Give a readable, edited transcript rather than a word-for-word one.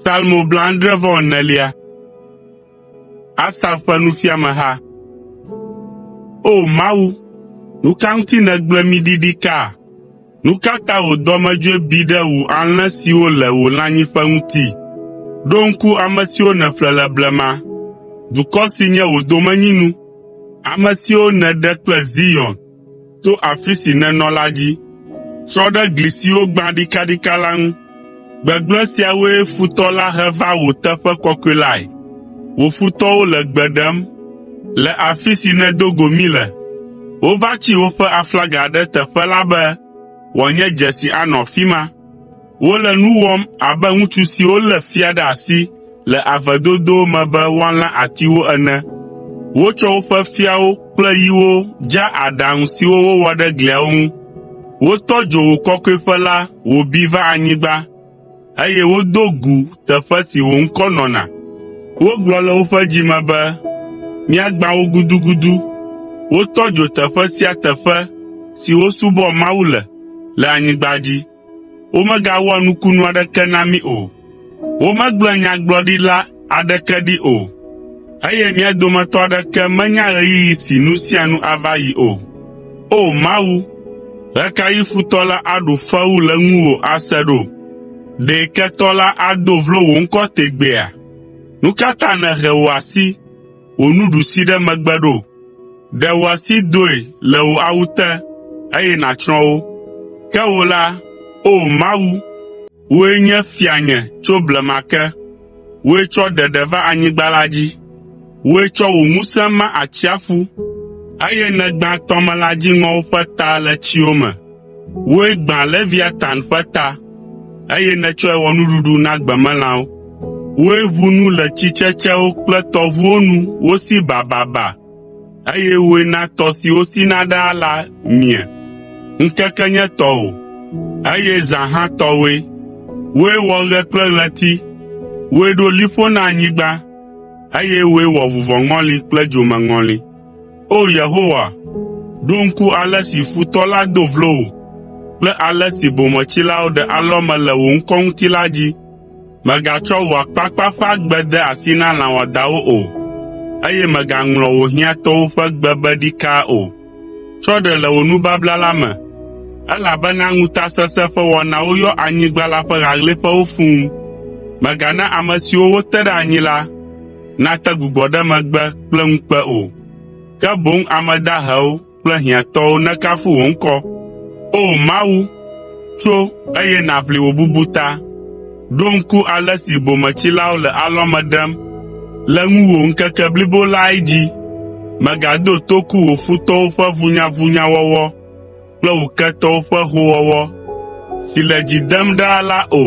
Psalmo 74. Asaf ƒe nufiameha. O! Mawu, nu ka ŋuti nègble mí ɖi ɖikaa? Nu ka ta wò dɔmedzoe bi ɖe wò alẽ siwo le wò lãnyiƒe ŋuti? Ɖo ŋku ame siwo nèƒle le blema, dukɔ si nye wò domenyinu, ame siwo nèɖe kple Zion to afi si nènɔ la dzi. Trɔ ɖe gli siwo gbã ɖikaɖika la ŋu. Gbegblẽ siawoe futɔ la he va wò teƒe kɔkɔe lae. Wò futɔwo le gbe ɖem le afi si nèdo go mí le. Wova tsi woƒe aflaga ɖe teƒe la be wòanye dzesi anɔ afi ma. Wole nu wɔm abe ŋutsu siwo lé fia ɖe asi le ave dodowo me be woalã atiwo ene. Wotsɔ woƒe fiawo kple yiwo dza aɖaŋu siwo wowɔ ɖe gliawo ŋu. Wotɔ dzo wò kɔkɔeƒe la wòbi va anyigba, eye wodo gu teƒe si wò ŋkɔ nɔna. Wogblɔ le woƒe dzi me be, “Míagbã wo gudugudu.” Wotɔ dzo teƒe sia teƒe si wosubɔa Mawu le le anyigba dzi. Womegawɔa nukunu aɖeke na mí o. Womegblẽ nyagblɔɖila aɖeke ɖi o, eye mía dometɔ aɖeke menya ɣeyiɣi si nu sia nu ava yi o. O Mawu, ɣe ka ɣi futɔ la aɖu fewu le ŋuwò ase ɖo? Ɖe ketɔ la ado vlo wò ŋkɔ tegbeea? Nu ka ta nèhe wò asi, wò nuɖusi ɖe megbe ɖo? Ɖe wò asi doe le wò awu te, eye nàtsrɔ̃ wo. Ke wò la, O Mawu, wòe nye fianye tso blema ke. Wòe tsɔ ɖeɖe va anyigba la dzi. Wòe tsɔ wò ŋusẽ ma atsiaƒu, eye nègbã tɔmelã dziŋɔwo ƒe ta le tsiwo me. Wòe gbã Leviatan ƒe ta, eye nètsɔe wɔ nuɖuɖu na gbemelãwo. Wòe ʋu nu le tsitsetsewo kple tɔʋuwo nu wosi bababa, eye wòe na tɔ siwo sina ɖaa la mie. Ŋkeke nye tɔwò, eye zã hã tɔwòe. Wòe wɔ ɣe kple ɣleti. Wòe ɖo liƒo na anyigba, eye wòe wɔ vuvɔŋɔli kple dzomeŋɔli. O! Yehowa, ɖo ŋku ale si futɔ la do vlo wò kple ale si bometsilawo ɖe alɔme le wò ŋkɔ ŋuti la dzi. Mègatsɔ wò akpakpa ƒe agbe de asi na lã wɔadãwo o, eye mègaŋlɔ wò hiãtɔwo ƒe gbe be ɖikaa o. Tsɔ ɖe le wò nubabla la me, elabena ŋutasesẽ ƒe wɔnawo yɔ anyigba la ƒe ɣaɣlɛƒewo fũu. Mègana ame siwo wote ɖe anyi la nate gbugbɔ ɖe megbe kple ŋukpe o, ke boŋ ame dahewo kple hiãtɔwo nekafu wò ŋkɔ. O! Mawu, tso, eye nàʋli wò bubu ta. Ɖo ŋku ale si bometsilawo le alɔme ɖem le ŋuwò ŋkeke blibo lae dzi. Mègado toku wò futɔwo ƒe ʋunyaʋunyawɔwɔ kple wò ketɔwo ƒe hoowɔwɔ si le dzi dem ɖaa la o.